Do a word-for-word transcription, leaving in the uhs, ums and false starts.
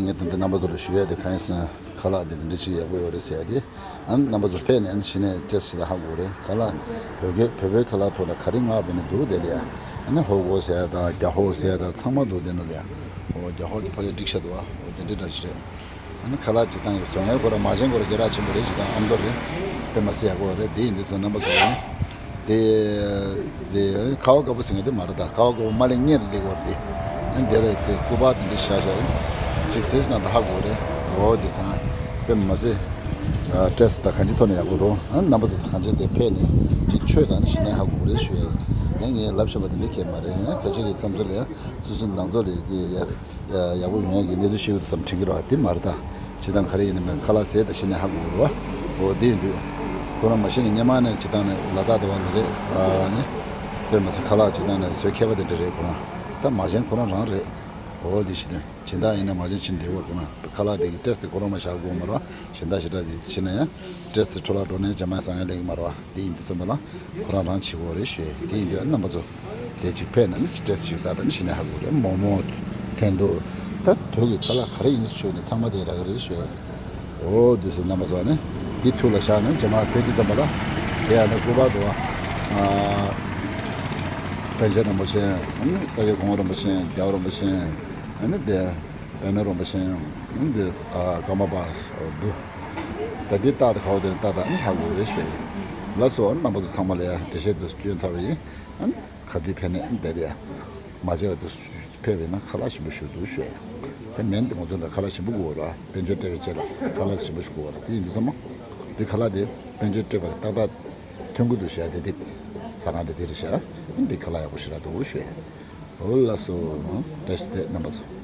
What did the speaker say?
ངས་ད་ལྟ་རྣམ་པ་ཚོ་ལ་ཞུ་ཡ་དེ་གང་ཡིན་ཟེར་ན། ཁ་ལག་དེ་དེ་འདྲ་ཞིག་ཡག་པོ་ཡོད་རེད་ཟེར་ཡ་དེ། ཨ་ནི་རྣམ་པ་ཚོ་ཕེབས་ནས་ཨ་ནི་གཞི་ནས་ཊེ་སི་ཊི་ཞིག་ལ་ཧ་གོ་རེད། ཁ་ལག་བོད་སྐད་བོད་པའི་ཁ་ལག་ཐོག་ལ་ག་རེ་མངགས་པ་ཡིན་ནི་འདུག་དེ་ལ་ཡ། ཨ་ནི་ཧོ་གོ་ཟེར་ཡ་དང་རྒྱ་ཧོ་ཟེར་ཡ་དང་ཚང་མ་འདུག་དེ་ནང་ལ་ཡ། འོ་རྒྱ་ཧོ་དེ་ཕ་གིར་འགྲིག་ཤག་འདུག་ཨ། འོ་དེ་འདྲའི་འདྲ་ཞིག་རེད། ཨ་ནི་ཁ་ལག་སྤྱིར་བཏང་གི་བཟོ་མཁན་ཁོ་རང་མ་བྱན་ཁོ་རང་སྐད་གྲགས་ཆེན་པོ་རེད། སྤྱིར་བཏང་ཨ་མདོ་རེད། དཔེ་མ་སྲིད་ཡག་པོ་རེད། དེ་ཡིན་དུས་ཚོད་རྣམ་པ་ཚོ་ཡིན། དེ་དེ་ཁ་བ་དཀར་པོ་ཟེར་མཁན་དེ་མ་རེད་ད། ཁ་བ་དཀར་པོ་མ་ལེན་སྔོན་ལ་སླེབས་པ་དེ། ཨ་ནི་དེ་ལ་དེ་སྐུ་པར་དེ་འདྲ་བཞག་བཞག་ཅིག་གཟིགས་ན་ད་ཧ་གོ་རེད། འོ་དེ་ཚང་དཔེ་མ་སྲིད། ཨ་ཊེ་སི་ཊི་དང་གང་ཅི་ཐོག་ནས་ཡག་པོ་འདུག་ཨ་ནི་རྣམ་པ་ཚོ་གང་ཅི་དེ་ཕེབས་ནས་ཅིག་མཆོད་དང་ནི་གཞི་ནས་ཧ་གོ་རེད་ཞུ་ཡ་ཡིན། ངས་ལབ་ཤེས་པ་དེ་འདྲ་ཁྱད་མ་རེད། ཁ་ཅིག་གི་བསམ་ཚུལ་ལ་ཡ་སོ་སོའི་ནང་ཚོ་ལ་ཡ་དེ་ཡ། ཡག་པོ་ཡོང་ཡག་གི་གནས་ཚུལ་ཤེས་ཡོད་དུ་བསམ་དྲན་གྱི་རེད་བ། དེ་མ་རེད་ད། ཇི་ལྟར་ག་རེ་ཡིན་ན་མིན་ཁ་ལག་ཟས་དང་ཤི་ནས་ཧ་གོ་རེད་བ། འོ་དེ་ཡིན་དུས་ཁོ་རང་མ་གཞི་ནས་སྔོན་མ་ནས་ཇི་ལྟར་ནས་ལ་དྭགས་དུ་བ་ལ་རེད་ཨ་ནི། དཔེ་མ་སྲིད་ཁ་ལག་ཇི་ལྟར་ནས་བཟོ་མཁས་པ་དེ་འདྲ་རེད། ཁོ་རང་ད་མ་བྱན་ཁོ་རང་རང་རེད། འོ་དེ་ཤི་དེ་ཇི་ལྟར་ཡིན་ན་མ་བྱན་ཕྱིན་བདེ་བོ། ཁོ་རང་ཁ་ལག་དེ་གི་ཊེ་སི་ཊི་དེ་ཁོ་རང་མ་བཞག་དགོས་མ་རེད་བ། གཞན་དག་ཞེ་དྲག་ཅིག་ཕྱིན་ན་ཡང་ཊེ་སི་ཊི་འཕྲོ་བརླག་འགྲོ་ནས་ཇ་མ་ཟ་མཁན་ལེགས་མ་རེད་བ། དེ་ཡིན་དུས་ཙམ་པ་ལ་ཁོ་རང་རང་བྱེད་དགོས་རེད་ཞུ་ཡ། དེ་ཡིན་དུས་རྣམ་པ་ཚོ་དེ་གཅིག་ཕེབས་ན་ནི་ཊེ་སི་ཊི་ཞིག་ད་ད་ནི་གཞི་ནས་ཧ་གོ་རེད། མོག་མོག་འཐེན་ཐུག་ད་བོད་ཀྱི་ཁ་ལག་ག་རེ་ཡིན་ཞུ་ནས་ཚང་མ་དེ་རག་གི་རེད་ཞུ་ཡ། འོ་དུས་སུ་རྣམ་པ་ཚོ་ནི་འདི་ཐུགས་ལ་བཞག་ནས་ཇ་མ་ཕེབས་དུས་ཙམ་པ་ལ་དེ་ཡང་ན་སྐུ་པར་དུ་བ། པཎ་ཆེན་རིན་པོ་ཆེ། ས་སྐྱ་གོང་འོག་རིན་པོ་ཆེ། རྒྱལ་བ་རིན་པོ་ཆེ། ཨ་ནི་དེ། པད་ནོར་རིན་པོ་ཆེ། ཨ་ནི་དེ། ཀརྨ་པ། འདུ། ད་འདི་རྟགས་དང་ཁ་བ་དེ་རྟགས་དང་ཨ་ནི་ཧ་གོ་རེད་ཞུ་ཡ་ཡིན། ལགས་སོ། ཨ་ནི་རྣམ་པ་ཚོ་ཚང་མ་ལ་ཡ་འགྲེལ་བཤད་དུ་བསྐྱོན་ཚར་བ་ཡིན། ཨ་ནི་ག་དུས་ཕེབས་ནས་ཨ་ནི་དེ་ལ་ཡ། མ་བྱས་པ་དུ་ཕེབས་པ་ཡིན་ན་ཁ་ལག་ཞིམ་པོ་ཞིག་འདུག་ཞུ་ཡ་ཡིན། དེ་མིན་དེ་ང་ཚོ་ལ་ཁ་ལག་ཞིམ་པོ་དགོས་ར། དཔལ་འབྱོར་སྤྲད་པའི་རྗེས་ལ་ཁ་ལག་ཞིམ་པོ་ཞིག་དགོས་ར། དེ་ཡིན་དུས་ཚང་མ། དེ་ཁ་ལག་དེ་དཔལ་འབྱོར་སྤྲད་པ་ཏག་ཏག་ཐོན་གྱི་འདུག་ཞུ་ཡ། དེ་དེ་ཟ་ཁང་དེ་དེ་རེད་ཤག་འདི་ཁ་ལག་ཡག་པོ་ཞེ་དྲག་འདུག་ཞུ་ཡ། འོ་ལགས་སོ། བཀྲ་ཤིས་བདེ་ལེགས་རྣམ་པ་ཚོ།